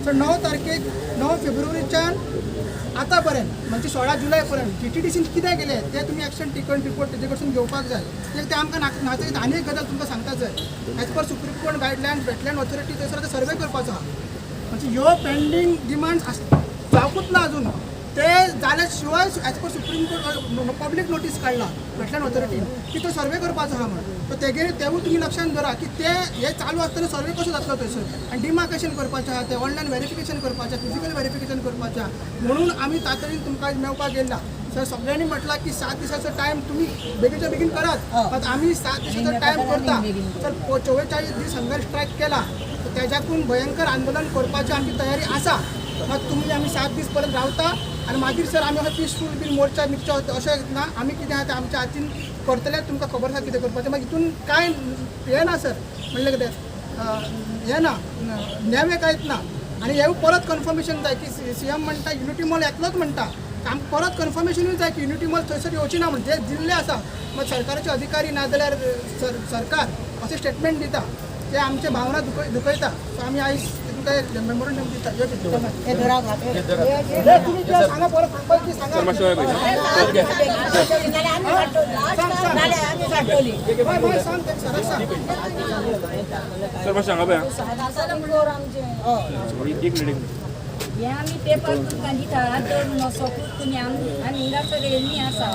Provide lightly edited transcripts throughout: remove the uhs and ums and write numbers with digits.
So 9 तारखेक, 9 फेब्रुवारीच्यान आतां पर्यंत म्हणजे 16 जुलय पर्यंत जीटीडीसीन कितें केलें तें तुमी एक्शन टेकन रिपोर्ट तेजे कडसून घेवपाक जाय, कित्याक ते आमकां नाका. आनी एक गजाल तुमकां सांगता sir, as per Supreme Court guidelines wetland authority थंयसर आतां सर्वे करपाचो आहा. म्हणजे ह्यो पेंडींग डिमांड्स जावकूच ना अजून. ते जाल्या शिवाय as per Supreme Court public notice काडला वेटलँड ऑथॉरिटीन की तो सर्वे करपाचो आहा म्हणून. सो तेगेर तेवूय तुमी लक्षात दवरा की ते हे चालू आसतना सर्वे कसो जातलो थंयसर आनी डिमार्केशन करपाचें आहा, ते ऑनलायन व्हेरिफिकेशन करपाचें, फिजिकल व्हेरिफिकेशन करपाचें आहा. म्हणून आमी तातडीन तुमकां आयज मेळपाक गेला. सर, सगळ्यांनी म्हटलां की 7 दिसाचो टायम तुमी बेगीनच्या बेगीन करात, मात आमी 7 दिसाचो टायम करता सर. 44 दीस हंगर स्ट्रायक केला तर तेज्याकून भयंकर आंदोलन करपाची आमची तयारी आसा. मात तुमी आमी 7 दीस पर्यंत रावता आनी मागीर सर आमी अशें पिसफूल बीन मोर्चा मिर्चा अशें ना. आमी कितें आहा तें आमच्या हातीन करतले. तुमकां खबर आसा कितें करपाचें. मागीर हितून कांय हें ना सर, म्हणलें कितें हें ना, नेवे कांयच ना. आनी हें परत कन्फर्मेशन जाय की सीएम म्हणटा युनिटी मॉल येतलोच म्हणटा. आमकां परत कन्फर्मेशनूय जाय की युनिटी मॉल थंयसर येवची ना म्हण जे दिल्ले आसा. मात सरकाराचे अधिकारी ना जाल्यार सरकार अशें स्टेटमेंट दिता ते आमचे भावना दुखयता. सो आमी आयज तुमकां मेमोरंडम दिता. हे तुमी ते सांगा, परत सांगपाक की सांगा. सांग, सांग. हय, हय, सांग तें सराक सांग. सर, मातशें सांगा पळय. एक मिनिट, एक मिनिट. हे आमी पेपर तुमकां दिता तर सोपूत तुमी. आमी आमी हिंगासर येयल्लीं आसा,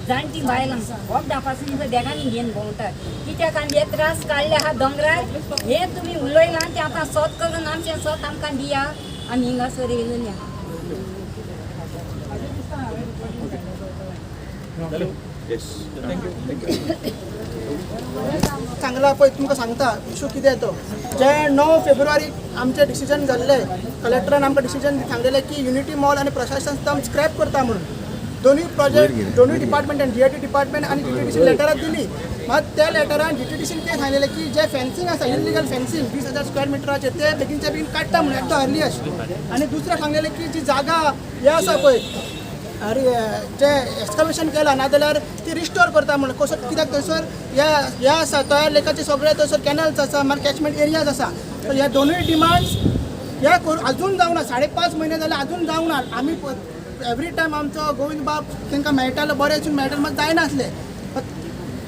जाणटी बायलां वखदां पासून देगांनी घेवन भोंवतात, कित्याक आमी हे त्रास काडले आहा दोंगरार. हे तुमी उलयलां तें आतां सोत करून आमचें सोत आमकां दिया. आमी हिंगासर येयल्ली आहा. येस, thank you, thank you. सांगला पळय, तुमकां सांगता इशू कितें तो. जे 9 फेब्रुवारीक आमचें डिसिजन जाल्लें, कलेक्टरान आमकां डिसिजन सांगलेलें की युनिटी मॉल आनी प्रशासन स्तंभ स्क्रॅप करता म्हणून. दोनूय प्रोजेक्ट दोनूय डिपार्टमेंटान, जीआयडी डिपार्टमेंट आनी जीटीडीसी लेटरां दिली. मात त्या लेटरान जीटीडीसीन कितें सांगलेलें की जे फेन्सिंग आसा, इलिगल फेन्सिंग 20,000 स्क्वेअर मिटराचें, ते बेगीनच्या बेगीन काडटा म्हणून एट the earliest. आनी दुसरें सांगलेलें की जी जागा हे आसा पळय, अरे जे एक्सकवेशन केलां नाजाल्यार ती रिस्टोर करता म्हणून. कसो कित्याक थंयसर हे हे आसा, तयार लेकाचे सगळे थंयसर कॅनल्स आसा, मागीर कॅचमेंट एरियाज आसा. तर ह्या दोनूय डिमांड्स ह्या करू अजून जावना. 5.5 म्हयने जाले, अजून जावना. आमी एवरी टायम आमचो गोविंद बाब तांकां मेळटालो, बरें वचून मेळटालो, मात जायनासलें.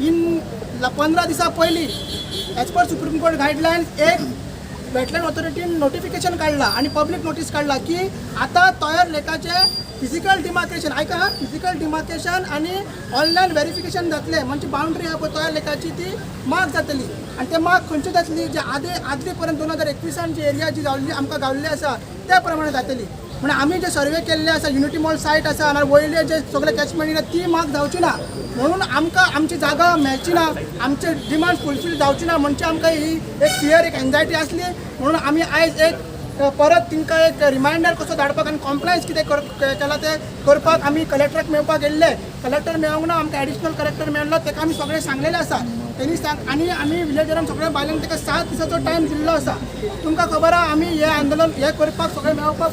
इन 15 दिसां पयलीं as per Supreme Court guidelines एक वेटलँड ऑथॉरिटीन नोटिफिकेशन काडला आनी पब्लीक नोटीस काडला की आतां तोयर लेकाचे फिजिकल डिमार्केशन, आयका, फिजिकल डिमार्केशन आनी ऑनलायन व्हेरिफिकेशन जातलें. म्हणजे बाउंड्री आहा पळय तोयर लेकाची ती मार्क जातली. आनी ते मार्क खंयची जातली? जे आदे आदले पर्यंत 2021 जी एरिया जी गावल्ली आमकां गावल्ली आसा त्या प्रमाणे जातली. म्हणून आमी जे सर्वे केल्ले आसा, युनिटी मॉल सायट आसा आनी वयले जे सगळे कॅचमेंट एरिया ती मार्क जावची ना. म्हणून आमकां आमची जागा मेळची ना, आमचे डिमांड फुलफील जावची ना म्हणजे आमकां ही एक फियर, एक एन्जायटी आसली. म्हणून आमी आयज एक परत तांकां एक रिमायंडर कसो धाडपाक आनी कॉम्प्लायन्स कितें केलां तें करपाक आमी कलेक्टराक मेळपाक गेल्ले. कलेक्टर मेळोंक ना, आमकां एडिशनल कलेक्टर मेळ्ळो. ताका आमी सगळें सांगलेलें आसा. तेणी सांग आनी आमी विलेजरान सगळ्या बायलांक ताका 7 दिसाचो टायम दिल्लो आसा. तुमकां खबर आहा, आमी हें आंदोलन हें करपाक सगळें मेळोवपाक